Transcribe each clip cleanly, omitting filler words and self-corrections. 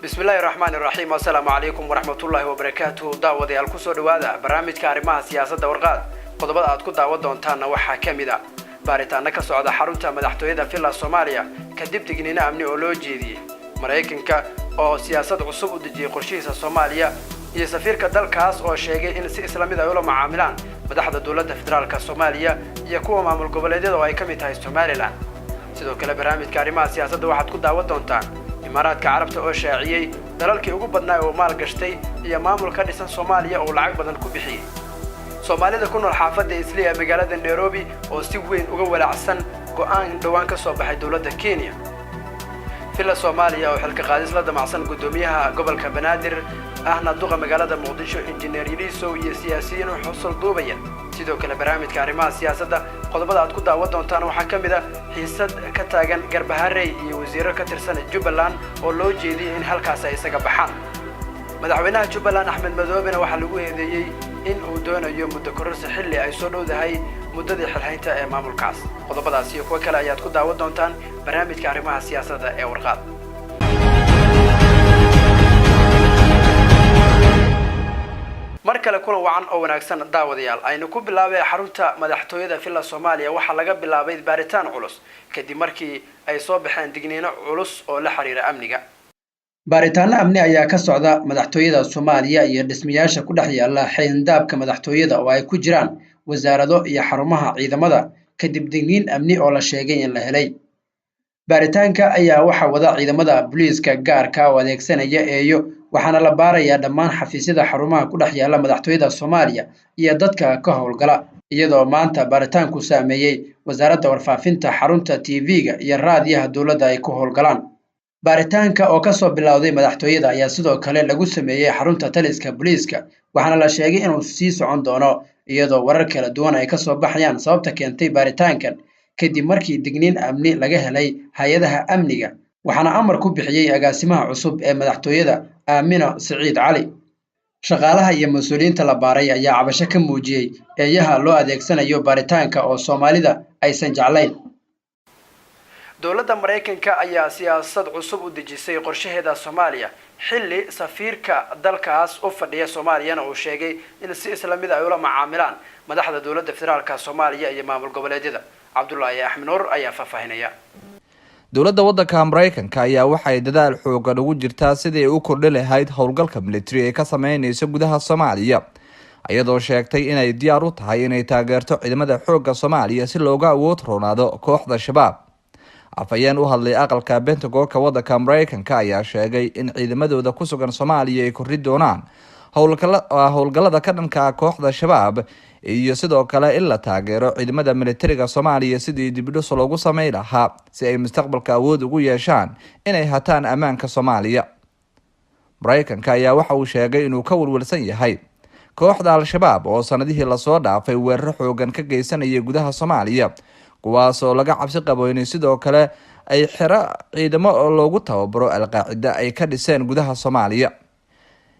Bismillahi raxmaani raxiim. Assalaamu calaykum waraxmatullaahi wabarakaatuhu. Daawadayaal, kusoo dhawaada barnaamijka arrimaha siyaasadda Warqaad. Qodobada aad ku daawan doontaanna waxaa ka mid a baaritaano ka socda xarunta madaxtooyada Villa Soomaaliya kadib digniino amni oo loo jeediyey, Maraykanka oo siyaasad cusub u dejiyey qorshihiisa Soomaaliya, iyo safiirka dalkaas oo sheegay in si isla mid ay ula macaamilaan madaxda dowladda federaalka Soomaaliya iyo kuwa maamul goboleedyada oo ay ka mid tahay Somaliland. Sidoo kale, barnaamijka arrimaha siyaasadda waxaad ku daawan doontaan Imaaraadka Carabta oo shaaciyey dalalkii ugu badnaa oo maal gashtay, iyo maamul ka dhisan Soomaaliya oo lacag badan ku bixiyey. Soomaalida ku nool xaafadda Islii ee magaalada Nairobi oo si weyn uga walaacsan go'aan dhowaan ka soo baxay dowladda Kenya. Villa Soomaaliya oo xilka qaadis la damacsan guddoomiyaha gobolka Banaadir ahna duqa magaalada Muqdisho, Injineer Yariisow, iyo siyaasiyiin u xusul duubaya. Sidoo kale, barnaamijka arrimaha siyaasadda qodobada aad ku daawan doontaan waxaa ka mid a xiisad ka taagan Garbaharey iyo wasiiro ka tirsan Jubbaland oo loo jeediyey in halkaas ay isaga baxaan. Madaxweynaha Jubbaland Axmed Madoobena waxaa lagu eedeeyey in uu doonayo muddo kororsi xilli ay soo dhowdahay muddadii xilhaynta ee maamulkaas. Qodobadaas iyo kuwo kale ayaad ku daawan doontaan barnaamijka arrimaha siyaasadda ee Warqaad. Mar kale kulan wacan oo wanaagsan, daawadayaal. Aynu ku bilaabay xarunta madaxtooyada Villa Soomaaliya waxaa laga bilaabay baaritaan culus kadib markii ay soo baxeen digniino culus oo la xiriira amniga. Baaritaano amni ayaa ka socda madaxtooyada Soomaaliya iyo dhismayaasha ku dhex yaala xayndaabka madaxtooyada oo ay ku jiraan wasaarado iyo xarumaha ciidamada, kadib digniin amni oo la sheegay in la helay. Baaritaanka ayaa waxaa wada ciidamada booliiska gaarka oo adeegsanaya eeyo, waxaana la baarayaa dhammaan xafiisyada xarumaha ku dhex yaala madaxtooyada Soomaaliya iyo dadka ka howlgala, iyadoo maanta baaritaanku saameeyey wasaaradda warfaafinta, xarunta TV-ga iyo raadiyaha dowladda ay ku howlgalaan. Baaritaanka oo kasoo bilowday madaxtooyada ayaa sidoo kale lagu sameeyey xarunta taliska booliiska, waxaana la sheegay inuu sii socon doono, iyadoo warar kala duwan ay kasoo baxayaan sababta keentay baaritaankan kadib markii digniin amni laga helay hay-adaha amniga. Waxaana amar ku bixiyey agaasimaha cusub ee madaxtooyada, Aamino Siciid Cali. Shaqaalaha iyo mas-uuliyiinta la baaray ayaa cabasho ka muujiyey eeyaha loo adeegsanayo baaritaanka oo Soomaalida aysan jeclayn. Dowladda Maraykanka ayaa siyaasad cusub u dejisay qorshaheeda Soomaaliya, xilli safiirka dalkaas u fadhiya Soomaaliyana uu sheegay in si isla mid ay ula macaamilaan madaxda dowladda federaalka Soomaaliya iyo maamul goboleedyada. Cabdullaahi Axmed Nuur ayaa faahfaahinaya. Dowladda waddanka Maraykanka ayaa waxay dadaal xoogan ugu jirtaa sidii ay u kordhi lahayd howlgalka military ee ka sameyneysa gudaha Soomaaliya, iyadoo sheegtay inay diyaar u tahay inay taageerto ciidamada xoogga Soomaaliya si looga awood roonaado kooxda Shabaab. Afhayeen u hadlay aqalka Pentagonka waddanka Maraykanka ayaa sheegay in ciidamadooda ku sugan Soomaaliya ay kordhi doonaan howlgallada ka dhanka kooxda Shabaab, iyo sidoo kale in la taageero ciidamada militariga Soomaaliya sidii dibdhus loogu sameyn lahaa si ay mustaqbalka awood ugu yeeshaan inay hataan ammaanka Soomaaliya. Maraykanka ayaa waxa uu sheegay inuu ka walwalsan yahay kooxda Al-Shabaab oo sanadihii lasoo dhaafay weeraro xoogan ka geysanayay gudaha Soomaaliya, kuwaas oo laga cabsi qabo inay sidoo kale ay xero ciidamo oo loogu tababaro Al-Qaacida ay ka dhiseen gudaha Soomaaliya.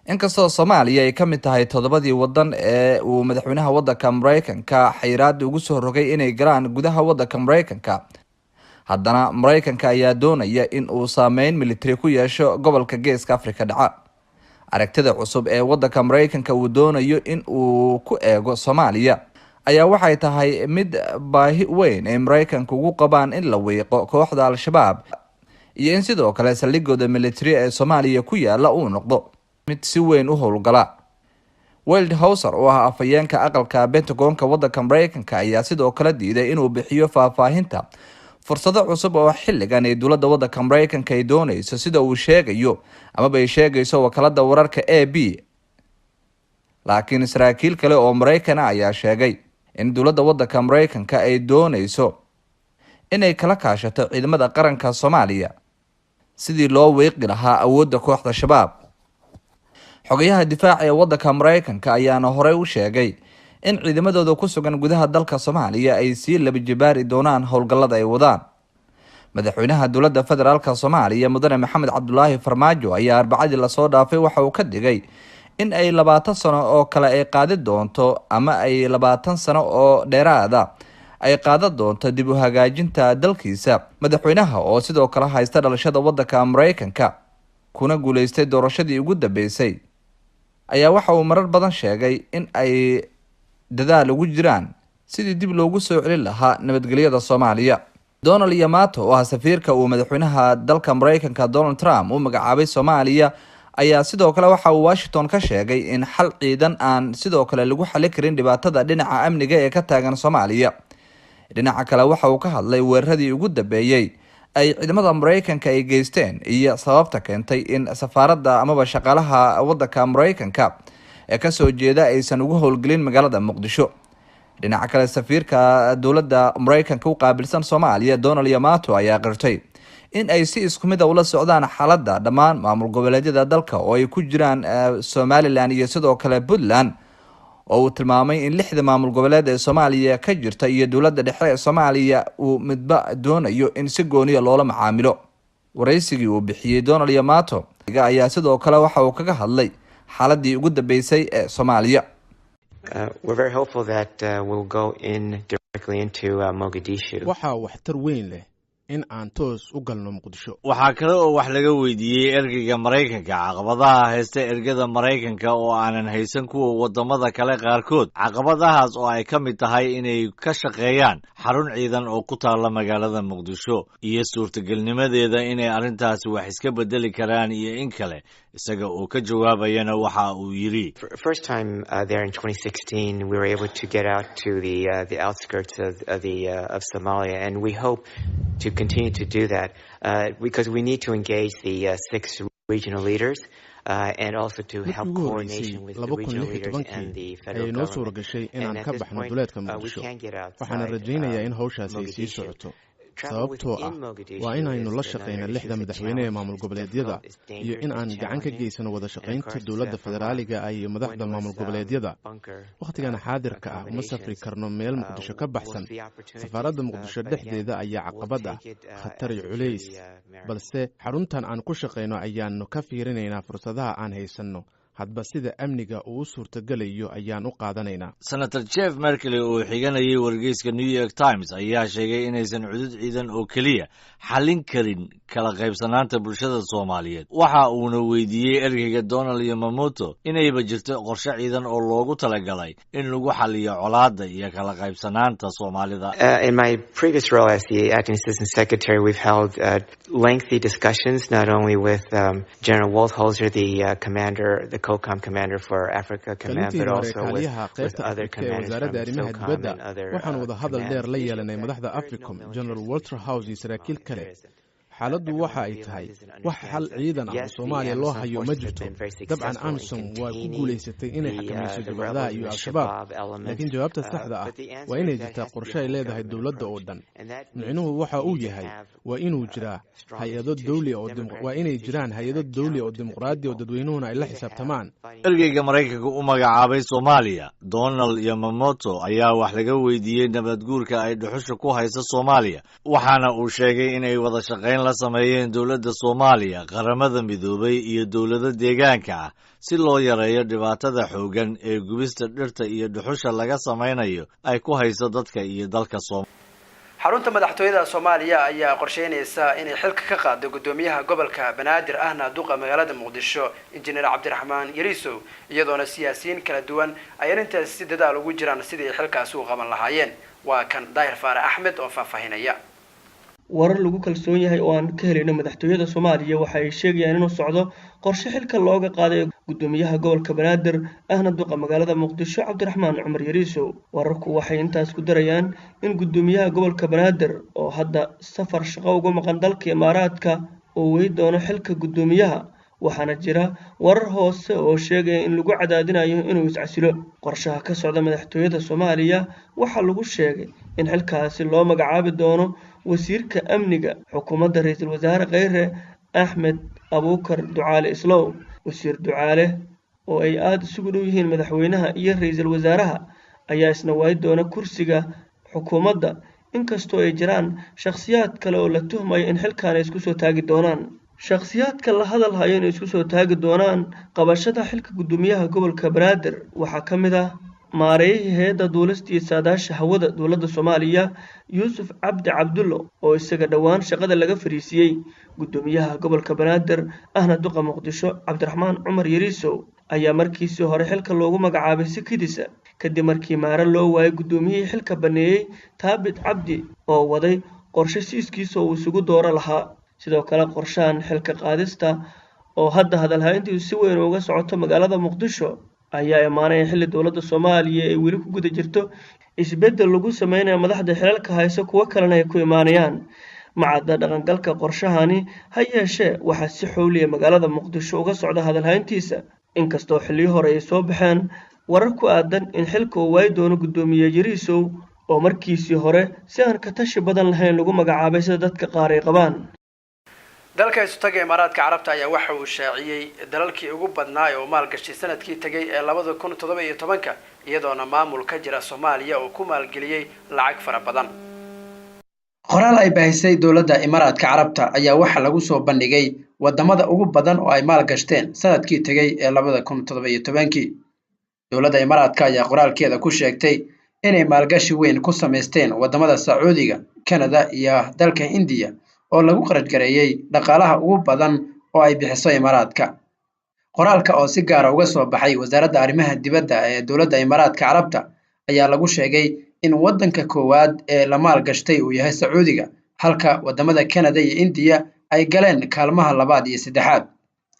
Inkastoo Soomaaliya ay ka mid tahay toddobadii wadan ee uu madaxweynaha wadanka Maraykanka xayiraada ugu soo rogay inay galaan gudaha wadanka Maraykanka, haddana Maraykanka ayaa doonaya in uu saameyn military ku yeesho gobolka Geeska Afrika dhaca. Aragtida cusub ee wadanka Maraykanka uu doonayo in uu ku eego Soomaaliya ayaa waxay tahay mid baahi weyn ay Maraykanka ugu qabaan in la wiiqo kooxda Al-Shabaab, iyo in sidoo kale saldhigooda military ee Soomaaliya ku yaala uu noqdo mid si weyn u howlgala. Wald Howser oo ah afhayeenka aqalka Pentagonka wadanka Maraykanka ayaa sidoo kale diiday inuu bixiyo faahfaahinta fursado cusub oo xilligan ay dowladda wadanka Maraykanka ay dooneyso, sida uu sheegayo amaba ay sheegayso wakaalada wararka AP. Laakiin saraakiil kale oo Maraykana ayaa sheegay in dowladda wadanka Maraykanka ay dooneyso inay kala kaashato ciidamada qaranka Soomaaliya sidii loo wiiqi lahaa awoodda kooxda Shabaab. Xogayaha difaaca ee wadanka Maraykanka ayaana horey u sheegay in ciidamadooda ku sugan gudaha dalka Soomaaliya ay sii laba jibaari doonaan howlgallada ay wadaan. Madaxweynaha dowladda federaalka Soomaaliya, Mudane Maxamed Cabdulaahi Farmaajo, ayaa Arbacadii lasoo dhaafay waxa uu ka dhigay in ay 20 sano oo kale ay qaadi doonto, ama ay 20 sano oo dheeraada ay qaadan doonto dib u hagaajinta dalkiisa. Madaxweynaha oo sidoo kale haysta dhalashada wadanka Maraykanka kuna guuleystay doorashadii ugu dambeysay, ayaa waxa uu marar badan sheegay in ay dadaal ugu jiraan sidii dib loogu soo celin lahaa nabadgelyada Soomaaliya. Donald Yamato, oo ah safiirka uu madaxweynaha dalka Mareykanka Donald Trump u magacaabay Soomaaliya, ayaa sidoo kale waxa uu Washington ka sheegay in xal ciidan aan sidoo kale lagu xali karin dhibaatada dhinaca amniga ee ka taagan Soomaaliya. Dhinaca kale, waxa uu ka hadlay weeraradii ugu dambeeyey ay ciidamada Mareykanka ay geysteen iyo sababta keentay in safaaradda amaba shaqaalaha wadanka Mareykanka ee kasoo jeeda aysan ugu howlgelin magaalada Muqdisho. Dhinaca kale, safiirka dowladda Mareykanka u qaabilsan Soomaaliya Donald Yamato ayaa qirtay in ay si isku mid a ula socdaan xaaladda dhammaan maamul goboleedyada dalka, oo ay ku jiraan Somaliland iyo sidoo kale Puntland, oo uu tilmaamay in lixda maamul goboleed ee Soomaaliya ka jirta iyo dowladda dhexe ee Soomaaliya uu midba doonayo in si gooniya loola macaamilo. Waraysigii uu bixiyey Donald Yamato ayaa sidoo kale waxa uu kaga hadlay xaaladii ugu dambeysay ee Soomaaliya. We're very hopeful that we'll go in directly into Mogadishu. Waxaa waxtar weyn leh in aan toos u galno Muqdisho. Waxaa kale oo wax laga weydiiyey ergeyga Maraykanka caqabadaha haysta ergada Maraykanka oo aanan haysan kuwa waddamada kale qaarkood, caqabadahaas oo ay ka mid tahay inay ka shaqeeyaan xarun ciidan oo ku taalla magaalada Muqdisho iyo suurtagelnimadeeda inay arrintaasi wax iska beddeli karaan iyo in kale. Isaga oo ka jawaabayana waxa uu yidhi: First time there in 2016, we were able to get out to the outskirts of Somalia, and we hope to continue to do that because we need to engage the six regional leaders. And also to help Markii ugu horreysay coordination with the 2016-kii ayay noo suura gashay inaan ka baxno duleedka Muqdisho, waxaana rajaynayaa in howshaasi ay sii socoto, sababtoo ah waa inaynu la shaqayno lixda madaxweyne ee maamul goboleedyada iyo in aan gacan ka geysano wada shaqaynta dowladda federaaliga ah iyo madaxda maamul goboleedyada. Wakhtigan xaadirka ah uma safri karno meel Muqdisho ka baxsan. Safaaradda Muqdisho dhexdeeda ayaa caqabad ah, khatar iyo culays, balse xaruntan aan ku shaqayno ayaanu ka fiirinaynaa fursadaha aan haysanno. Hadba sida amniga uu u suurtagelayo ayaan u qaadanaynaa. Senator Jeff Merkley oo xiganayay wargeyska New York Times ayaa sheegay inaysan cudud ciidan oo keliya xallin karin kala qaybsanaanta bulshada Soomaaliyeed. Waxa uuna weydiiyey ergeyga Donald Yamamoto inayba jirto qorshe ciidan oo loogu talagalay in lagu xaliyo colaadda iyo kala qaybsanaanta Soomaalida. In my previous role as the acting assistant secretary, we've held lengthy discussions not only with General Waldhauser, the commander, the COCOM commander for Africa Command, but also with, kaaliyaha qaybta Afrika ee wasaaradda arrimaha dibadda, waxaan wada hadal dheer la yeelanay madaxda AFRICOM, General Walter House iyo saraakiil kale. Xaaladdu waxa ay tahay, wax xal ciidan ah oo Soomaaliya loo hayo ma jirto. Dabcan, AMISOM waa ku guulaysatay inay xakamayso jabhadaha iyo Al-Shabaab, laakiin jawaabta saxda ah waa inay jirtaa qorshe ay leedahay dowladda oo dhan. Micnuhu waxa uu yahay waa inuu jiraa hay-ado dawli oo waa inay jiraan hay-ado dawli oo dimuqraadi oo dadweynuhuna ay la xisaabtamaan. Ergeyga Maraykanka u magacaabay Soomaaliya Donald Yamamoto ayaa wax laga weydiiyey nabadguurka ay dhuxusha ku haysa Soomaaliya, waxaana uu sheegay inay wada shaqayn la sameeyeen dowladda Soomaaliya, Qaramada Midoobay iyo dowlado deegaanka ah si loo yareeyo dhibaatada xooggan ee gubista dhirta iyo dhuxusha laga samaynayo ay ku hayso dadka iyo dalka Sooma. Xarunta madaxtooyada Soomaaliya ayaa qorsheynaysa inay xilka ka qaado guddoomiyaha gobolka Banaadir ahna duqa magaalada Muqdisho, Injineer Cabdiraxmaan Yariisow, iyadoona siyaasiyiin kala duwan ay arrintaasi si dadaal ugu jiraan sidii ay xilkaasi u qaban lahaayeen. Waa kan Daahir Faarax Axmed oo faahfaahinaya. Warar lagu kalsoon yahay oo aan ka helayno madaxtooyada Soomaaliya waxa ay sheegayaan inuu socdo qorshe xilka looga qaaday guddoomiyaha gobolka Banaadir ahna duqa magaalada Muqdisho, Cabdiraxmaan Cumar Yariisow. Wararku waxay intaas ku darayaan in guddoomiyaha gobolka Banaadir oo hadda safar shaqo uga maqan dalka Imaaraadka uu wey doono xilka guddoomiyaha, waxaana jira warar hoose oo sheegaya in lagu cadaadinayo inuu iscasilo. Qorshaha ka socda madaxtooyada Soomaaliya waxaa lagu sheegay in xilkaasi loo magacaabi doono wasiirka amniga xukuumadda ra-iisul wasaare Kheyre, Axmed Abuukar Ducaale Islow. Wasiir Ducaale oo ay aada isugu dhow yihiin madaxweynaha iyo ra-iisul wasaaraha ayaa isna waayi doona kursiga xukuumadda, inkastoo ay jiraan shakhsiyaad kale oo la tuhmayo in xilkan ay isku soo taagi doonaan. Shakhsiyaadka la hadal hayo inay isku soo taagi doonaan qabashada xilka guddoomiyaha gobolka Banaadir waxaa ka mid ah Maareeyihii hay-adda duulistii saadaasha hawada dowladda Soomaaliya, Yuusuf Cabdi Cabdullo, oo isaga dhowaan shaqada laga fariisiiyey. Guddoomiyaha gobolka Banaadir ahna duqa Muqdisho, Cabdiraxmaan Cumar Yariisow, ayaa markiisii hore xilka loogu magacaabay si kedisa, kadib markii maare loo waayay guddoomiyihii xilka baneeyey, Taabit Cabdi, oo waday qorshe siiskiisa uu isugu dooro lahaa. Sidoo kale qorshahan xilka qaadista oo hadda hadalhayntiisu si weyn uga socoto magaalada Muqdisho ayaa imaanaya xilli dowladda Soomaaliya ay weli ku guda jirto isbeddel lagu sameynaya madaxda xilalka hayso, kuwo kalena ay ku imaanayaan. Macadda dhaqangalka qorshahani, ha yeeshee waxaa si xowliya magaalada Muqdisho uga socda hadalhayntiisa, inkastoo xilliyo hore ay soo baxeen warar ku aadan in xilka uu waayi doono guddoomiye Yariisow, oo markiisii hore si aan ka tashi badan lahayn lagu magacaabay, sida dadka qaar ay qabaan. Dalka Isutaga Imaaraadka Carabta ayaa waxa uu shaaciyey dalalkii ugu badnaa ee uu maalgashay sanadkii tegay ee 2017-ka, iyadoona maamul ka jira Soomaaliya oo ku maalgeliyey lacag fara badan. Qoraal ay baahisay dowladda Imaaraadka Carabta ayaa waxaa lagu soo bandhigay wadamada ugu badan oo ay maalgashteen sanadkii tegay ee 2017-kii. Dowladda Imaaraadka ayaa qoraalkeeda ku sheegtay inay maalgashi weyn ku samaysteen wadamada Sacuudiga, Kanada iyo dalka Indiya, oo lagu qaraj gareeyey dhaqaalaha ugu badan oo ay bixiso Imaaraadka. Qoraalka oo si gaara uga soo baxay wasaaradda arrimaha dibadda ee dowladda Imaaraadka Carabta ayaa lagu sheegay in waddanka koowaad ee la maalgashtay uu yahay Sacuudiga, halka wadamada Kanada iyo Indiya ay galeen kaalmaha labaad iyo saddexaad.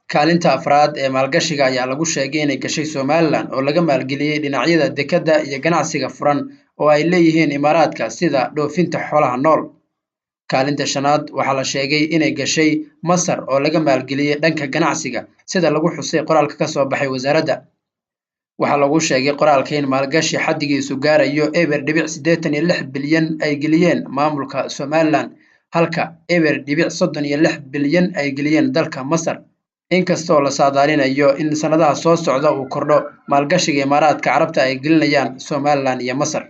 Kaalinta afraad ee maalgashiga ayaa lagu sheegay inay gashay Somalilan, oo laga maalgeliyey dhinacyada dekedda iyo ganacsiga furan oo ay leeyihiin Imaaraadka, sida dhoofinta xoolaha nool. Kaalinta shanaad waxaa la sheegay inay gashay Masar, oo laga maalgeliyey dhanka ganacsiga, sida lagu xusay qoraalka ka soo baxay wasaaradda. Waxaa lagu sheegay qoraalka in maalgashi xaddigiisu gaarayo 0.86 bilyan ay geliyeen maamulka Somalilan, halka 0.36 bilyan ay geliyeen dalka Masar, inkastoo la saadaalinayo in sanadaha soo socda uu kordho maalgashiga Imaaraadka Carabta ay gelinayaan Somalilan iyo Masar.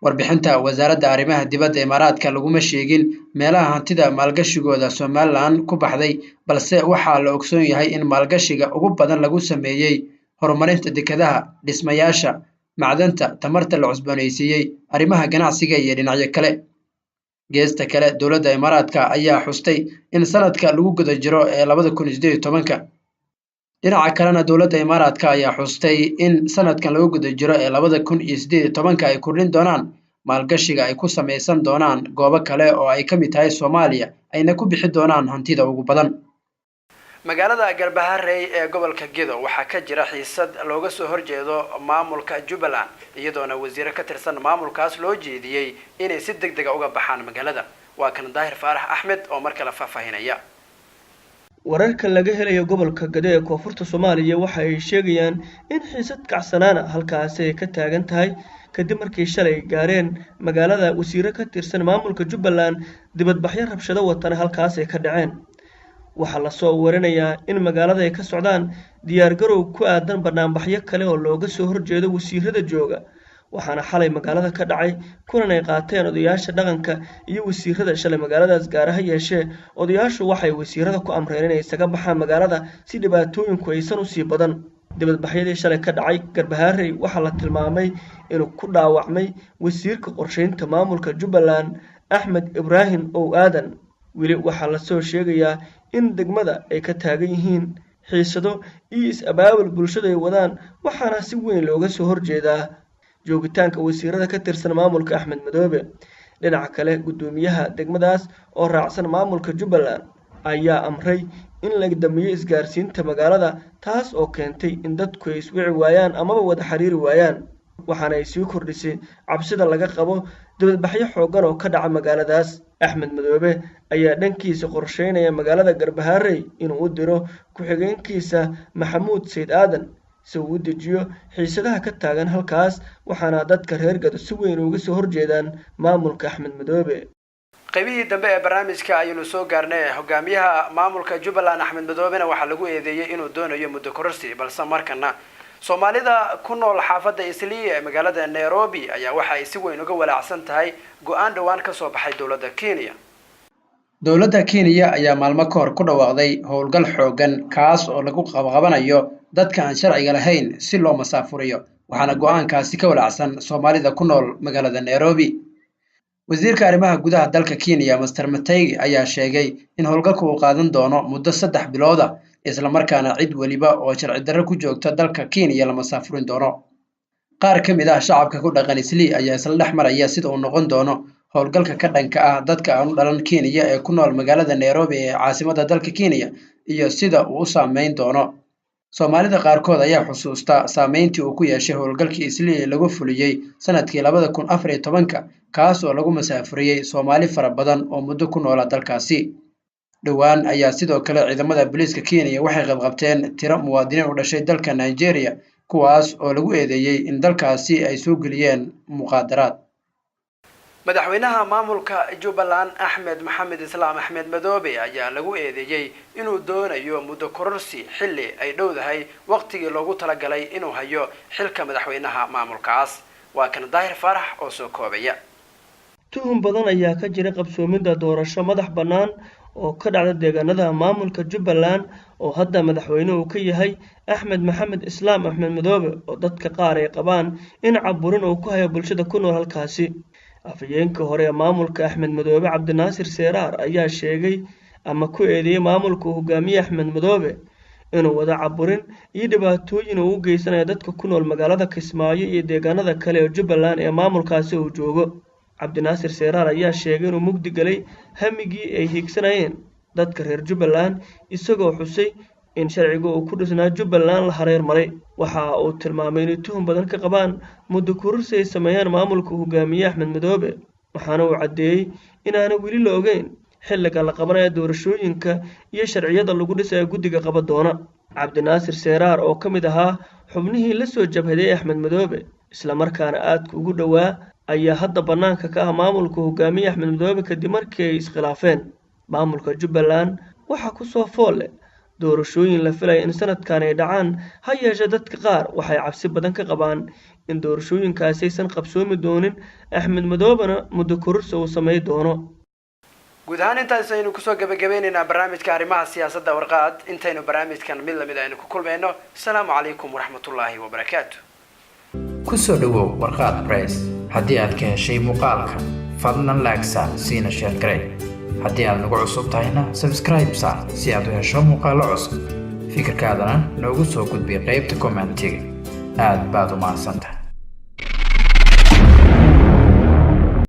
Warbixinta wasaaradda arrimaha dibadda Imaaraadka laguma sheegin meelaha hantida maalgashigooda Somalilan ku baxday, balse waxaa la ogsoon yahay in maalgashiga ugu badan lagu sameeyey horumarinta dekedaha, dhismayaasha, macdanta, tamarta la cusboonaysiiyey, arrimaha ganacsiga iyo dhinacyo kale. Geesta kale, dowladda Imaaraadka ayaa xustay in sanadka lagu guda jiro ee 2018-ka. Dhinaca kalena, dowladda Imaaraadka ayaa xustay in sanadkan lagu guda jiro ee 2018-ka ay kordhin doonaan maalgashiga ay ku samaysan doonaan goobo kale oo ay ka mid tahay Soomaaliya, ayna ku bixi doonaan hantida ugu badan. Magaalada Garbaharey ee gobolka Gedo waxaa ka jira xiisad looga soo horjeedo maamulka Jubbaland, iyadoona wasiiro ka tirsan maamulkaas loo jeediyey inay si deg dega uga baxaan magaalada. Waa kan Daahir Faarax Axmed oo mar kale faahfaahinaya. Wararka laga helayo gobolka Gado ee koonfurta Soomaaliya waxa ay sheegayaan in xiisad kacsanaana halkaasi ay ka taagan tahay, kadib markii shalay gaareen magaalada wasiiro ka tirsan maamulka Jubbaland, dibadbaxyo rabshado watana halkaas ay ka dhaceen. Waxaa lasoo warinayaa in magaalada ay ka socdaan diyaargarow ku aadan banaanbaxyo kale oo looga soo horjeedo wasiirada jooga, waxaana xalay magaalada ka dhacay kulan ay qaateen odayaasha dhaqanka iyo wasiirada shalay magaaladaas gaara. Ha yeeshee odayaashu waxay wasiirada ku amreen inay isaga baxaan magaalada si dhibaatooyinku aysan usii badan. Dibadbaxyadii shalay ka dhacay Garbaharey waxaa la tilmaamay inuu ku dhaawacmay wasiirka qorsheynta maamulka Jubbaland, Axmed Ibraahim Ow Aadan. Weli waxaa lasoo sheegayaa in degmada ay ka taagan yihiin xiisado iyo is-abaabul bulshadu ay wadaan, waxaana si weyn looga soo horjeedaa joogitaanka wasiirada ka tirsan maamulka Axmed Madoobe. Dhinaca kale, guddoomiyaha degmadaas oo raacsan maamulka Jubbaland ayaa amray in la damiyo isgaarsiinta magaalada, taas oo keentay in dadku ay iswici waayaan amaba wada xiriiri waayaan, waxaana ay sii kordhisay cabsida laga qabo dibadbaxyo xooggan oo ka dhaca magaaladaas. Axmed Madoobe ayaa dhankiisa qorsheynaya magaalada Garbaharey inuu u diro ku-xigeenkiisa Maxamuud Sayd Aadan si uu u dejiyo xiisadaha ka taagan halkaas, waxaana dadka reer Gado si weyn uga soo horjeedaan maamulka Axmed Madoobe. Qaybihii dambe ee barnaamijka ayaynu soo gaarnay. Hogaamiyaha maamulka Jubbaland, Axmed Madoobena, waxaa lagu eedeeyey inuu doonayo muddo kororsi, balse markana Soomaalida ku nool xaafadda Islii ee magaalada Nairobi ayaa waxa ay si weyn uga walaacsan tahay go-aan dhowaan kasoo baxay dowladda Kenya. Dowladda Kenya ayaa maalmo ka hor ku dhawaaqday howlgal xooggan, kaas oo lagu qabqabanayo dadka aan sharciga lahayn si loo masaafuriyo. Waxaana go-aankaasi ka walacsan Soomaalida ku nool magaalada Nairobi. Wasiirka arrimaha gudaha dalka Kenya, Mister Matiang'i, ayaa sheegay in howlgalka uu qaadan doono muddo 3 bilood ah, islamarkaana cid weliba oo sharci darro ku joogta dalka Kenya la masaafurin doono. Qaar ka mid ah shacabka ku dhaqan Islii ayaa isla dhex maraya sida uu noqon doono howlgalka ka dhanka ah dadka aan u dhalan Kenya ee ku nool magaalada Nairobi ee caasimadda dalka Kenya iyo sida uu u saameyn doono. Soomaalida qaarkood ayaa xusuusta saameyntii uu ku yeeshay howlgalkii Islii lagu fuliyey sanadkii 2014-ka, kaas oo lagu masaafuriyey Soomaali fara badan oo muddo ku noolaa dalkaasi. Dhowaan ayaa sidoo kale ciidamada booliiska Kenya waxay qabqabteen tiro muwaadiniin u dhashay dalka Nigeria, kuwaas oo lagu eedeeyey in dalkaasi ay soo geliyeen muqaadaraad. Madaxweynaha maamulka Jubbaland, Axmed Maxamed Islaam, Axmed Madoobe, ayaa lagu eedeeyey inuu doonayo muddo kororsi xilli ay dhowdahay waqtigii loogu talagalay inuu hayo xilka madaxweynaha maamulkaas. Waa kan Daahir Faarax oo soo koobaya. Tuhun badan ayaa ka jira qabsoomidda doorasho madax bannaan oo ka dhacda deegaanada maamulka Jubbaland, oo hadda madaxweyne uu ka yahay Axmed Maxamed Islaam, Axmed Madoobe, oo dadka qaar ay qabaan in caburin uu ku hayo bulshada ku nool halkaasi. Afhayeenka hore ee maamulka Axmed Madoobe, Cabdinaasir Seeraar, ayaa sheegay ama ku eedeeyey maamulka uu hogaamiye Axmed Madoobe inuu wada caburin iyo dhibaatooyin uu u geysanayo dadka ku nool magaalada Kismaayo iyo deegaanada kale ee Jubbaland ee maamulkaasi uu joogo. Cabdinaasir Seeraar ayaa sheegay inuu mugdi galay hamigii ay hiigsanayeen dadka reer Jubbaland, isagoo xusay in sharciga uu ku dhisnaa Jubbaland la hareer maray. Waxa uu tilmaamay inay tuhun badan ka qabaan muddo kororsi ay sameeyaan maamulka hogaamiye Axmed Madoobe, waxaana uu caddeeyey inaana weli la ogeyn xilliga la qabanaya doorashooyinka iyo sharciyada lagu dhisayo guddiga qaba doona. Cabdinaasir Seeraar, oo ka mid ahaa xubnihii la soo jabhaday Axmed Madoobe, islamarkaana aadka ugu dhowaa, ayaa hadda bannaanka ka ah maamulka hogaamiye Axmed Madoobe kadib markii ay iskhilaafeen. Maamulka Jubbaland waxaa ku soo fool leh doorashooyin la filaya in sanadkan ay dhacaan. Ha yeeshee, dadka qaar waxay cabsi badan ka qabaan in doorashooyinkaasi aysan qabsoomi doonin, Axmed Madoobena muddo kororsi uu samey doono. Guud ahaan intaas aynu kusoo gabagabeyneynaa barnaamijka arrimaha siyaasadda Warqaad. Intaynu barnaamijkan mid lamid aynu ku kulmayno, asalaamu calaykum waraxmatullaahi wabarakaatu. Kusoo dhawow Warqaad Press. Haddii aad ka heshay muuqaalka, fadlan like saar, siina share garee. Haddii aad nagu cusub tahayna, subscribe saar si aad u hesho muuqaallo cusub. Fikirkaadana noogu soo gudbi qaybta comment iga. Aad baad u mahadsantahay.